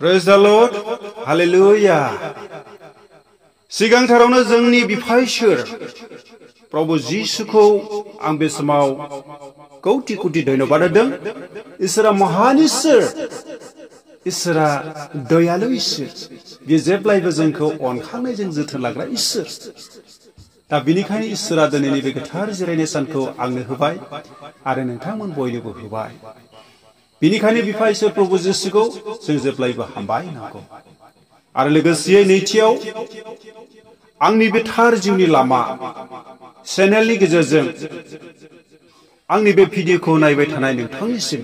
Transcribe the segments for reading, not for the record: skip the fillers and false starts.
Praise the Lord. Hallelujah. सिगांथारावनो जोंनि बिफा इसोर प्रभु जिसुखौ आं बे समाव कौटि कौटि धन्यबाद होदों। इसोरा महान इसोर, इसोरा दयालु इसोर, बे जेब्लायबो जोंखौ अनखांनायजों जोथोन लाग्रा इसोर। दा बिनिखायनो इसोरा दिनैनि बे गोथार जिरायनाय सानखौ आंनो होबाय आरो नोंथांमोन बयनोबो होबाय। बिनिखायनो बिफा इसोर प्रभु जिसुखौ जों जेब्लायबो हामबाय नांगौ। आरो लोगोसेयै नैथियाव आंनि बे थार जिउनि लामा चेनेलनि गेजेरजों आंनि बे भिडिअखौ नायबाय थानाय नोंथांनिसिम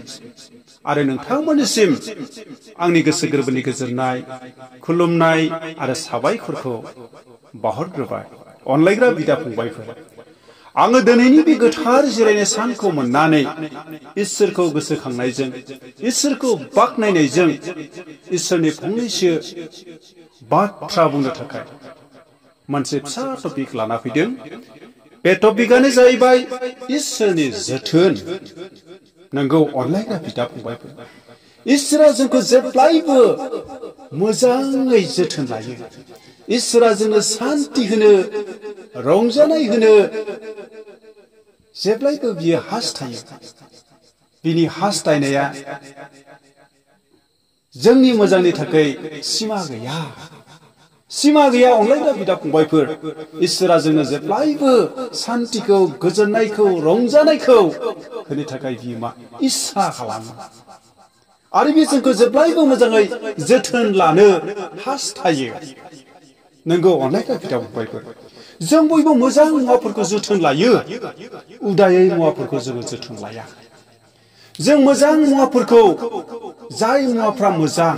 आरो नोंथांमोननिसिम आंनि गोसो गोरबोनि गोजोननाय, खुलुमनाय आरो साबायखरखौ बावहरग्रोबाय। अनलायग्रा बिदा फंबायफोर, आङो दिनैनि बे गोथार जिरायनाय सानखौ मोननानै इसोरखौ गोसोखांनायजों, इसोरखौ बाख्नायनायजों इसोरनि फंनैसो बाथ्रा बुंनो थाखाय मोनसे फिसा टपिक लाना फैदों। बे टपिकआनो जाहैबाय इसोरनि जोथोन। नंगौ अनलायग्रा बिदा फंबायफोर, इसोरा जोंखौ जेब्लायबो मोजाङै जोथोन लायो। इसोरा जोंनो सान्ति होनो, रंजानाय होनो जेब्लायबो बियो हास्थायो। बिनि हास्थायनाया जोंनि मोजांनि थाखाय सिमा गैया, सिमा गैया। अनलायग्रा बिदा फंबायफोर, इसोरा जोंनो जेब्लायबो सान्तिखौ, गोजोननायखौ, रंजानायखौ होनो थाखाय बियो मा इस्सा खालामो। आरो बियो जोंखौ जेब्लायबो मोजाङै जोथोन लानो हास्थायो। नंगौ अनलायग्रा बिदा फंबायफोर, जों बयबो मोजां मुवाफोरखौ जोथोन लायो, उदायै मुवाफोरखौ जोङो जोथोन लाया। जों मोजां मुवाफोरखौ, जाय मुवाफ्रा मोजां,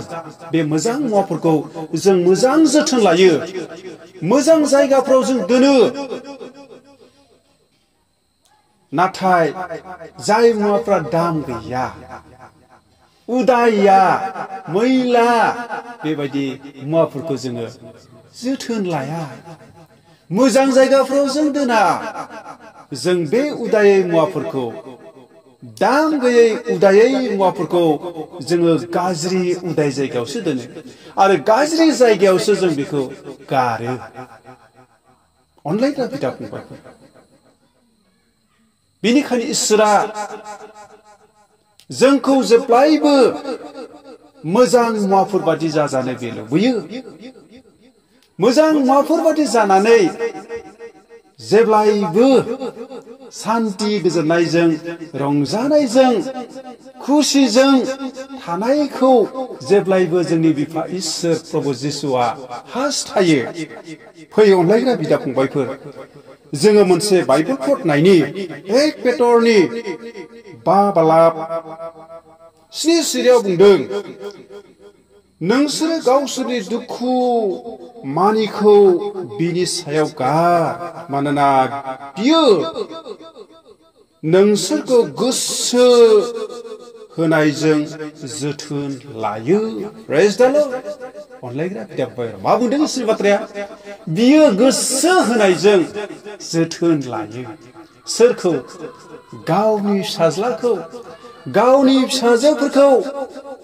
बे मोजां मुवाफोरखौ जों मोजां जोथोन लायो, मोजां जायगाफ्राव जों दोनो। नाथाय जाय मुवाफ्रा दाम गैया, उदाया, मैला, बेबायदि मुवाफोरखौ जोङो जोथोन लाया, मोजां जायगाफ्राव जों दोना। जों बे उदायै मुवाफोरखौ, दाम गैयै उदायै मुवाफोरखौ जोङो गाज्रि उदाय जायगायावसो दोनो आरो गाज्रि जायगायावसो जों बेखौ गारो। अनलायग्रा बिदा फंबायफोर, बेनिखायनो इसोरा जोंखौ जेब्लायबो मोजां मुवाफोर बादि जाजानो बे लुबैयो। मोजां मुवाफोर बादि जानानै जेब्लायबो सान्ति, गोजोननायजों, रंजानायजों, खुसिजों थानायखौ जेब्लायबो जोंनि बिफा इसोर प्रभु जिसुआ हास्थायो। फै अनलायग्रा बिदा फंबायफोर, जोङो मोनसे बाइबेल कोट नायनि 1 पेटरनि 5:7 सिरियाव बुंदों, नोंसोरो गावसोरनि दुखु मानिखौ बिनि सायाव गार, मानोना बियो नोंसोरखौ गोसो होनायजों जोथोन लायो। प्रेज द लर्ड। अनलायग्रा बिदा फंबायफोर, मा बुंदों इसोरनि बाथ्राया? बियो गोसो होनायजों जोथोन लायो। सोरखौ? गावनि फिसाज्लाखौ, गावनि फिसाजोफोरखौ,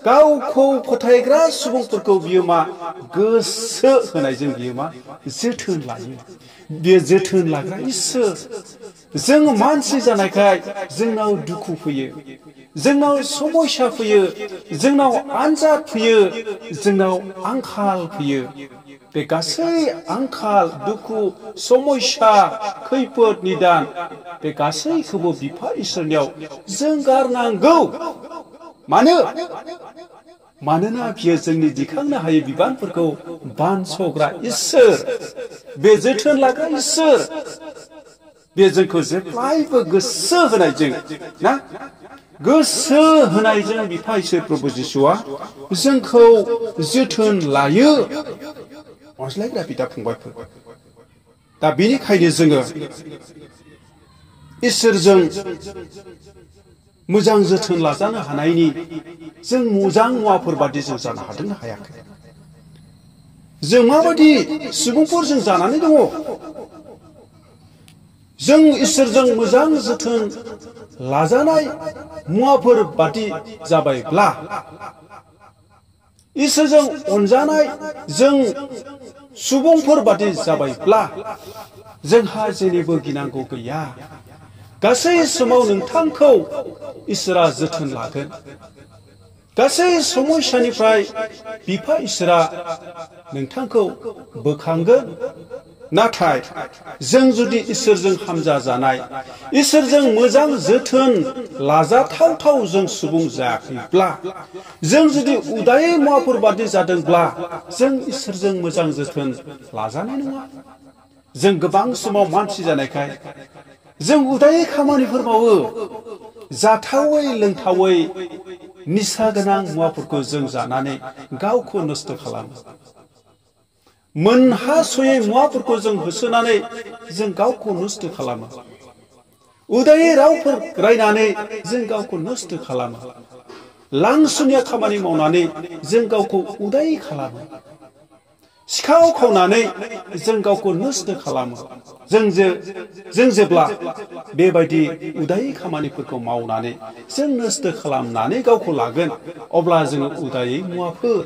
गावखौ फोथायग्रा सुबुंफोरखौ बियो मा गोसो होनायजों बियो मा जोथोन लायो। बियो जोथोन लाग्रा इसोर। जों मानसि जानायखाय जोंनाव दुखु फैयो, जोंनाव समस्या फैयो, जोंनाव आनजाद फैयो, जोंनाव आंखाल फैयो। बे गासै आंखाल, दुखु, समस्या, खैफोद, निदान, बे गासैखौबो बिफा इसोरनियाव जों गारनांगौ। मानोना बियो जोंनि दिखांनो हायै बिबानफोरखौ बानस'ग्रा इसोर, बे जोथोन लाग्रा इसोर। बे जोंखौ जेब्लायबो गोसो होनायजों ना, गोसो होनायजों बिफा इसोर प्रभु जिसुआ जोंखौ जोथोन लायो। अनज्लायग्रा बिदा फंबायफोर, दा बेनिखायनो जोङो इसोरजों मोजां जोथोन लाजानो हानायनि जों मोजां मुवाफोर बादि जों जानो हादोंना हायाखै? जों माबायदि सुबुंफोर जों जानानै दङ? जों इसोरजों मोजां जोथोन लाजानाय मुवाफोर बादि जाबायब्ला इसोरजों अनजानाय जों सुबुंफोर बादि जाबायब्ला जोंहा जेनिबो गिनांगौ गैया। गासै समाव नोंथांखौ इसोरा जोथोन लागोन। गासै समस्यानिफ्राय बिफा इसोरा नोंथांखौ बोखांगोन। नाथाय जों जुदि इसोरजों हामजा जानाय, इसोरजों मोजां जोथोन लाजाथावथाव जों सुबुं जायाखैब्ला, जों जुदि उदायै मुवाफोर बादि जादोंब्ला, जों इसोरजों मोजां जोथोन लाजानाय नङा। जों गोबां समाव मानसि जानायखाय जों उदायै खामानिफोर मावो। जाथावै लोंथावै निसा गोनां मुवाफोरखौ जों जानानै गावखौ नस्थ' खालामो। मोनहासयै मुवाफोरखौ जों होसोनानै जों गावखौ नस्थ' खालामो। उदायै रावफोर रायनानै जों गावखौ नस्थ' खालामो। लांसुनिया खामानि मावनानै जों गावखौ उदायै खालामो। सिखाव खावनानै जों गावखौ नस्थ' खालामो। जों जेब्ला बेबायदि उदायै खामानिफोरखौ मावनानै जों नस्थ' खालामनानै गावखौ लागोन, अब्ला जोङो उदायै मुवाफोर,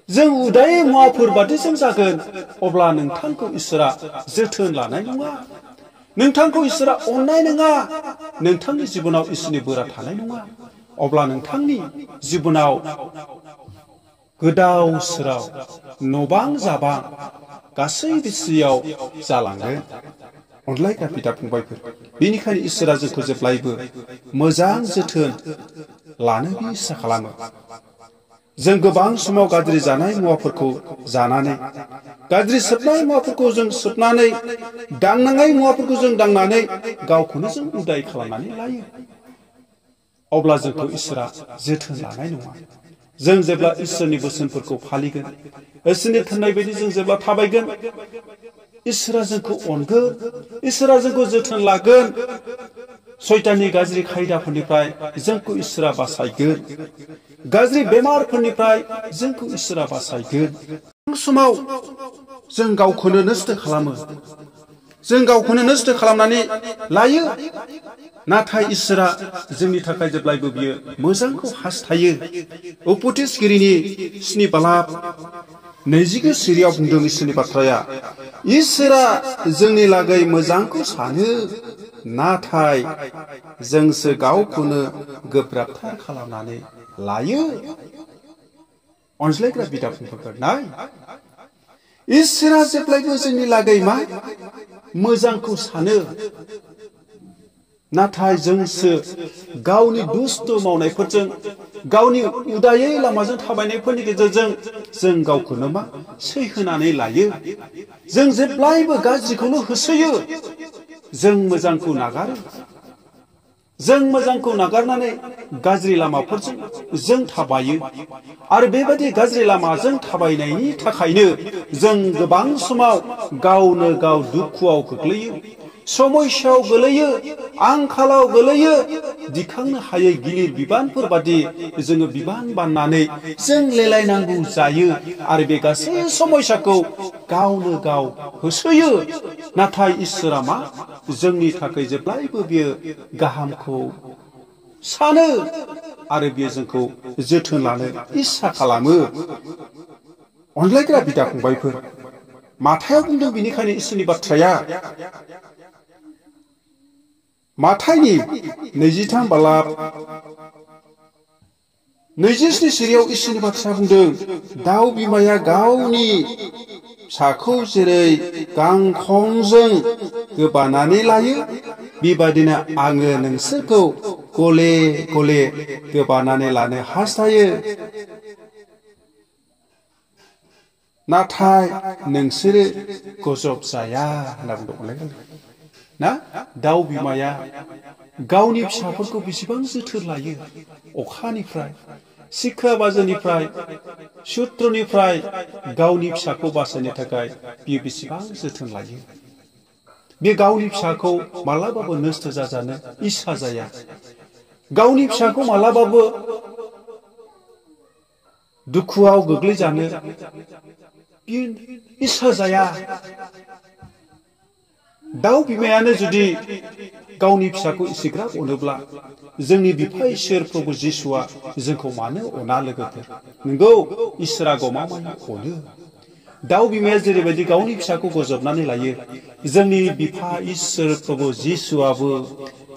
जों उदायै मुवाफोर बादि जों जागोन, अब्ला नोंथांखौ इसोरा जोथोन लानाय नङा। नोंथांखौ इसोरा अननाय नङा। नोंथांनि जिबनाव इसोरनि बोरा थानाय नङा। अब्ला नोंथांनि जिबनाव गोदाव सोराव नबां जाबां गासै बिसियाव जालांगोन। अनलायग्रा बिदा फंबायफोर, बेनिखायनो इसोरा जोंखौ जेब्लायबो मोजां जोथोन लानो इसा खालामो। जों गोबां समाव गाज्रि जानाय मुवाफोरखौ जानानै, गाज्रि सोबनाय मुवाफोरखौ जों सोबनानै, दांनाङै मुवाफोरखौ जों दांनानै गावखौनो जों उदाय खालामनानै लायो। अब्ला जोंखौ इसोरा जोथोन लानाय नङा। जों जेब्ला इसोरनि बोसोनफोरखौ फालिगोन, इसोरनि थिननाय बायदि जों जेब्ला थाबायगोन, इसोरा जोंखौ अनगोन, इसोरा जोंखौ जोथोन लागोन। सैताननि गाज्रि खायदाफोरनिफ्राय जोंखौ इसोरा बासायगोन। गाज्रि बेमारफोरनिफ्राय जोंखौ इसोरा बासायगोन। समाव जों गावखौनो नस्थ' खालामो। जों गावखौनो नस्थ' खालामनानै लायो। नाथाय इसोरा जोंनि थाखाय जेब्लायबो बियो मोजांखौ हास्थायो। उपदेशगिरिनि 7:20 सिरियाव बुंदों इसोरनि बाथ्राया, इसोरा जोंनि लागै मोजांखौ सानो, नाथाय जोंसो गावखौनो गोब्राबथार खालामनानै लायो। अनज्लायग्रा बिदा फंबायफोर, नाय, इसोरा जेब्लायबो जोंनि लागै मा मोजांखौ सानो, नाथाय जोंसो गावनि दुस्त मावनायफोरजों, गावनि उदायै लामाजों थाबायनायफोरनि गेजेरजों जों गावखौनो मा सैहोनानै लायो। जों जेब्लायबो गाज्रिखौनो होसोयो। जों मोजांखौ नागारो। जों मोजांखौ नागारनानै गाज्रि लामाफोरजों जों थाबायो। आरो बेबायदि गाज्रि लामाजों थाबायनायनि थाखायनो जों गोबां समाव गावनो गाव दुखुआव गोग्लैयो, समस्यायाव गोलैयो, आंखालाव गोलैयो। दिखांनो हायै गिलिर बिबानफोर बादि जोङो बिबान बाननानै जों लेलायनांगौ जायो। आरो बे गासै समस्याखौ गावनो गाव होसोयो। नाथाय इसोरा मा जोंनि थाखाय जेब्लायबो बियो गाहामखौ सानो, आरो बियो जोंखौ जोथोन लानो इस्सा खालामो। अनलायग्रा बिदा फंबायफोर, माथायाव बुंदों बेनिखायनो इसोरनि बाथ्राया, माथायनि 23:27 सिरियाव इसोरनि बाथ्रा बुंदों, दाउ बिमाया गावनि फिसाखौ जेरै गांखंजों गोबानानै लायो, बेबादिनो आङो नोंसोरखौ गले गले गोबानानै लानो हास्थायो, नाथाय नोंसोरो गजब जाया होनना बुंदों। ना, दाउ बिमाया गावनि फिसाफोरखौ बेसेबां जोथोन लायो। अखानिफ्राय, सिखा बाजोनिफ्राय, सुत्रनिफ्राय गावनि फिसाखौ बासायनो थाखाय बियो बेसेबां जोथोन लायो। बे गावनि फिसाखौ मालाबाबो नस्थ' जाजानो इस्सा जाया। गावनि फिसाखौ मालाबाबो दुखुआव गोग्लैजानो बियो इस्सा जाया। दाउ बिमायानो जुदि गावनि फिसाखौ इसिग्राब अनोब्ला जोंनि बिफा इसोर प्रभु जिसुआ जोंखौ मानो अना लोगोफोर नंगौ इसोरा गमामायै अनो दाउ बिमाया जेरैबायदि गावनि फिसाखौ गजबनानै लायो जोंनि बिफा इसोर प्रभु जिसुआबो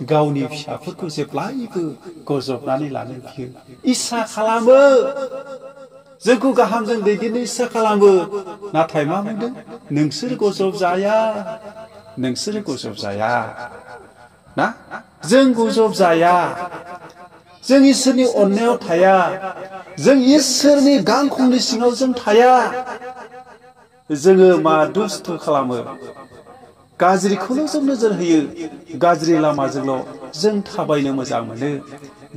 गावनि फिसाफोरखौ जेब्लायबो गजबनानै लानो बियो इसा खालामो जोंखौ गाहामजों दैदेननो इसा खालामो नाथाय मा बुंदों नोंसोर गजब जाया नोंसोर गजब जाया ना जों गजब जाया जों इसोरनि अननायाव थाया जों इसोरनि गांखंनि सिङाव जों थाया जोङो मा दुस्त खालामो गाज्रिखौल' जों नोजोर होयो गाज्रि लामाजोंल' जों थाबायनो मोजां मोनो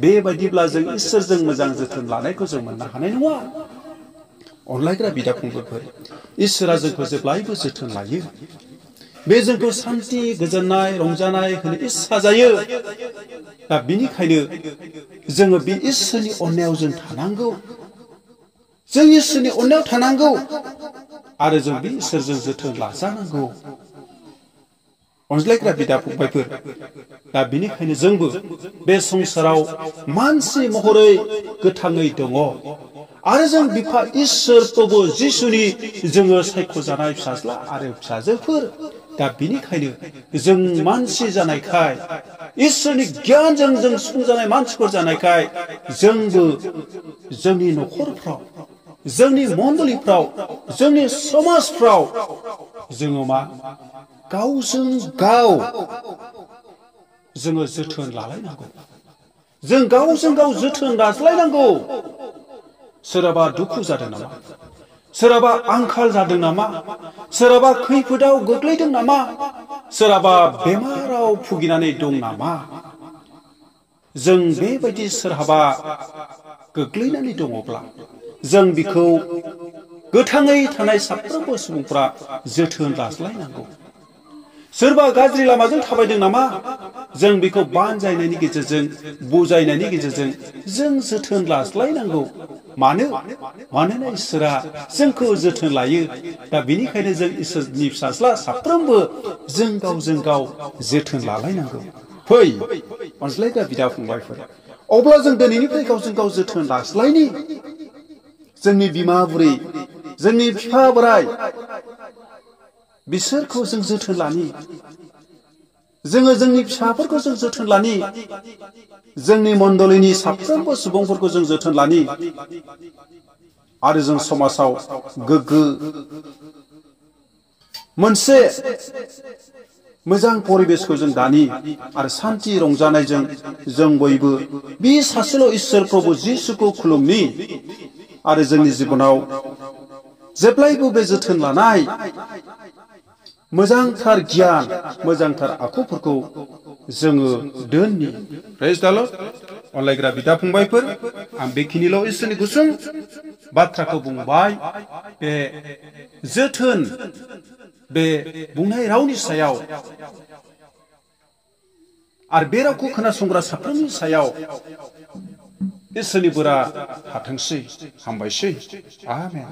बेबायदिब्ला जों इसोरजों मोजां जोथोन लानायखौ जों मोननो हानाय नङा अनलायग्रा बिदा फंबायफोर इसोरा जोंखौ जेब्लायबो जोथोन लायो बे जोंखौ शान्ति गोजोननाय रंजानाय होनो इस्सा जायो दा बिनिखायनो जोङो बे इसोरनि अननायाव जों थानांगौ जों इसोरनि अननायाव थानांगौ आरो जों बे इसोरजों जोथोन लाजानांगौ अनज्लायग्रा बिदा फंबायफोर दा बिनिखायनो जोंबो बे संसाराव मानसि महरै गोथाङै दङ आरो जों बिफा इसोर प्रभु जिसुनि जोङो सायख'जानाय फिसाज्ला आरो फिसाजोफोर दा बिनिखायनो जों मानसि जानायखाय इसोरनि गियानजों जों सुफुंजानाय मानसिफोर जानायखाय जोंबो जोंनि न'खरफ्राव जोंनि मण्डलिफ्राव जोंनि समाजफ्राव जोङो मा गावजों गाव जोङो जोथोन लालायनांगौ जों गावजों गाव जोथोन लाज्लायनांगौ सोरहाबा दुखु जादों नामा सोरहाबा आंखाल जादों नामा सोरहाबा खैफोदाव गोग्लैदों नामा सोरहाबा बेमाराव भुगिनानै दं नामा जों बेबायदि सोरहाबा गोग्लैनानै दङब्ला जों बिखौ गोथाङै थानाय साफ्रोमबो सुबुंफ्रा जोथोन लाज्लायनांगौ सोरबा गाज्रि लामाजों थाबायदों नामा जों बिखौ बानजायनायनि गेजेरजों बुजायनायनि गेजेरजों जों जोथोन लाज्लायनांगौ मानोना इसोरा जोंखौ जोथोन लायो दा बिनिखायनो जों इसोरनि फिसाज्ला साफ्रोमबो जों गावजों गाव जोथोन लालायनांगौ फै अनज्लायग्रा बिदा फंबायफोर अब्ला जों दिनैनिफ्राय गावजों गाव जोथोन लाज्लायनि जोंनि बिमा बुरै जोंनि बिफा बोराय बिसोरखौ जों जोथोन लानि जोङो जोंनि फिसाफोरखौ जों जोथोन लानि जोंनि मण्डलिनि साफ्रोमबो सुबुंफोरखौ जों जोथोन लानि आरो जों समाजाव गोग्गो मोनसे मोजां परिबेसखौ जों दानि आरो शान्ति रंजानायजों जों बयबो बे सासेल' इसोर प्रभु जिसुखौ खुलुमनि आरो जोंनि जिबनाव जेब्लायबो बे जोथोन लानाय मोजांथार गियान मोजांथार आखुफोरखौ जोङो दोननि प्रेज द लर्ड अनलायग्रा बिदा फंबायफोर आं बेखिनिल' इसोरनि गुसुं बाथ्राखौ बुंबाय बे जोथोन बे बुंनाय रावनि सायाव आरो बे रावखौ खोनासंग्रा साफ्रोमनि सायाव इसोरनि बोरा हाथोंसै हामबायसै आमेन